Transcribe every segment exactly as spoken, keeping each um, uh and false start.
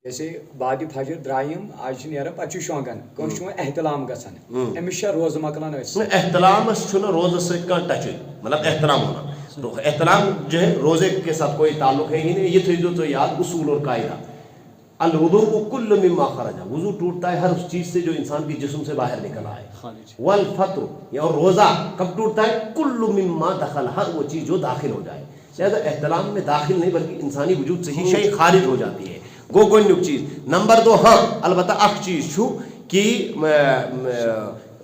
جیسے بعد فجر درٛاے یِم، آز چھِ نیران، پتہٕ چھُ شۄنٛگان، کٲنٛسہِ چھُ وۄنۍ احتلام گژھان، ہُم۔ أمِس چھا روزٕ مۄکلان أسۍ؟ نہ، احتلامس چھُنہٕ روزس سۭتۍ کانٛہہ ٹچٕے، مطلب احتلام وَنان۔ تو احتلام جو ہے روزے کے ساتھ کوئی تعلق ہے ہی نہیں۔ یہ تھٲیزیو تُہۍ یاد، اصول اور قاعدہ۔ الوضوء کل مما خرج، وضو ٹوٹتا ہے ہر اس چیز سے جو انسان کے جسم سے باہر نکل آئے۔ خارج۔ والفطر، یا اور روزہ کب ٹوٹتا ہے؟ کل مما دخل، ہر وہ چیز جو داخل ہو جائے۔ لہذا احتلام میں داخل نہیں، بلکہ انسانی وجود سے ہی شے خارج ہو جاتی ہے۔ گوٚو گۄڈٕنیُک چیٖز۔ نمبر دو، ہاں، البتہ اکھ چیٖز چھُ کہ، م، م،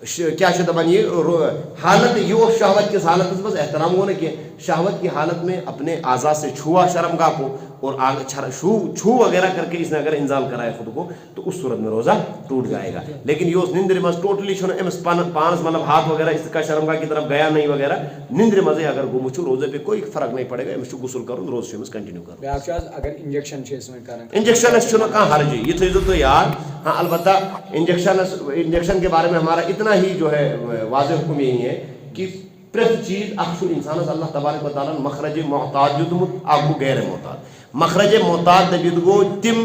ش-، کیٛاہ چھِ دَپان یہِ، رو-، حالت، یہِ اوس شہوت کِس حالتس منٛز، احتلام گوٚو نہٕ کینٛہہ، شہوت کی حالت میں اپنے اعضا سے چھوا شرمگاہ کو اور آگ-، چھر-، چھو چھو وغیرہ کر کے اس نے اگر انزال کرایا خود کو، تو اس صورت میں روزہ ٹوٹ جائے گا۔ لیکن یہِ اوس نندرِ منٛز، ٹوٹلی چھُنہٕ أمِس پن-، پانس مطلب ہاتھ وغیرہ اس کا شرمگاہ کی طرف گیا نہیں وغیرہ، نندرِ منٛزٕے اگر گوٚمُت چھُ، روزے پہ کوئی فرق نہیں پڑے گا، أمِس چھُ غسل کرُن، روزٕ چھُ أمِس کنٹینیو کرُن۔ بیٛاکھ چھُ آز اگر انجیکشن چھِ أسۍ وۄنۍ کران۔ انجیکشنس چھُنہٕ کانٛہہ حرجی، یہِ تھٲیزیو تُہۍ یاد۔ ہاں، البتہ انجیکشنس، انجیکشن کے بارے میں ہمارا اتنا ہی جو ہے واضح حکم یہی ہے کہ پرٛٮ۪تھ چیٖز اکھ چھُ انسانس اللہ تبارک و تعالیٰ ہن مخرج محتاط دیُتمُت، اکھ گوٚو غیر محتاط۔ مخرج محتاط دٔپِتھ گوٚو تِم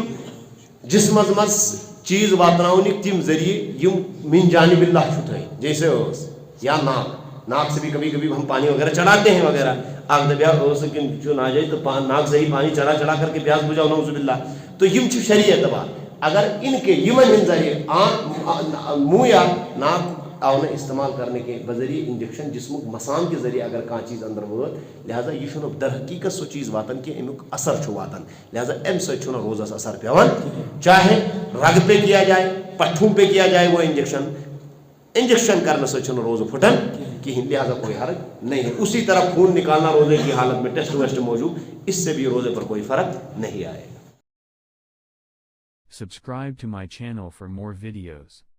جسمس منٛز چیٖز واتناونٕکۍ تِم ذٔریعہٕ یِم من جانب اللہ چھُ تۄہہِ، جیسے ٲس یا ناک، ناک سے بھی کبھی کبھی ہم پانی وغیرہ چڑھاتے ہیں وغیرہ۔ اکھ دپہِ ہا ٲس کِنہٕ چھُ ناجٲیز تہٕ پا-، ناک سے ہی پانی چڑھا چڑھا کر کے پیاس بجھاؤ، نعوذ باللہ۔ تو یِم چھِ شریعت تبع۔ اگر ان کے یِمن ہٕنٛدۍ ذٔریعہٕ آ-، آ-، مویا ناک آو نہٕ استعمال کرنہٕ کینٛہہ، بذریعہ انجیکشن جسمُک مسام کہِ ذٔریعہٕ اگر کانٛہہ چیٖز اندر وٲژ، لہذا یہِ چھُنہٕ در حقیقت سُہ چیٖز واتان کینٛہہ، امیُک اثر چھُ واتان۔ لہذا امہِ سۭتۍ چھُنہٕ روزس اثر پٮ۪وان، چاہے رگہٕ پہ کیا جائے، پٹھوں پہ کیا جائے وہ انجیکشن، انجیکشن کرنے سے چھُنہٕ روزٕ پھٹان کِہیٖنۍ، لہذا کوئی حرج نہیں ہے۔ اسی طرح خون نکالنا روزے کی حالت میں ٹیسٹ ویسٹ موجود، اس سے بھی روزے پر کوئی فرق نہیں آئے گا۔ Subscribe to my channel for more videos.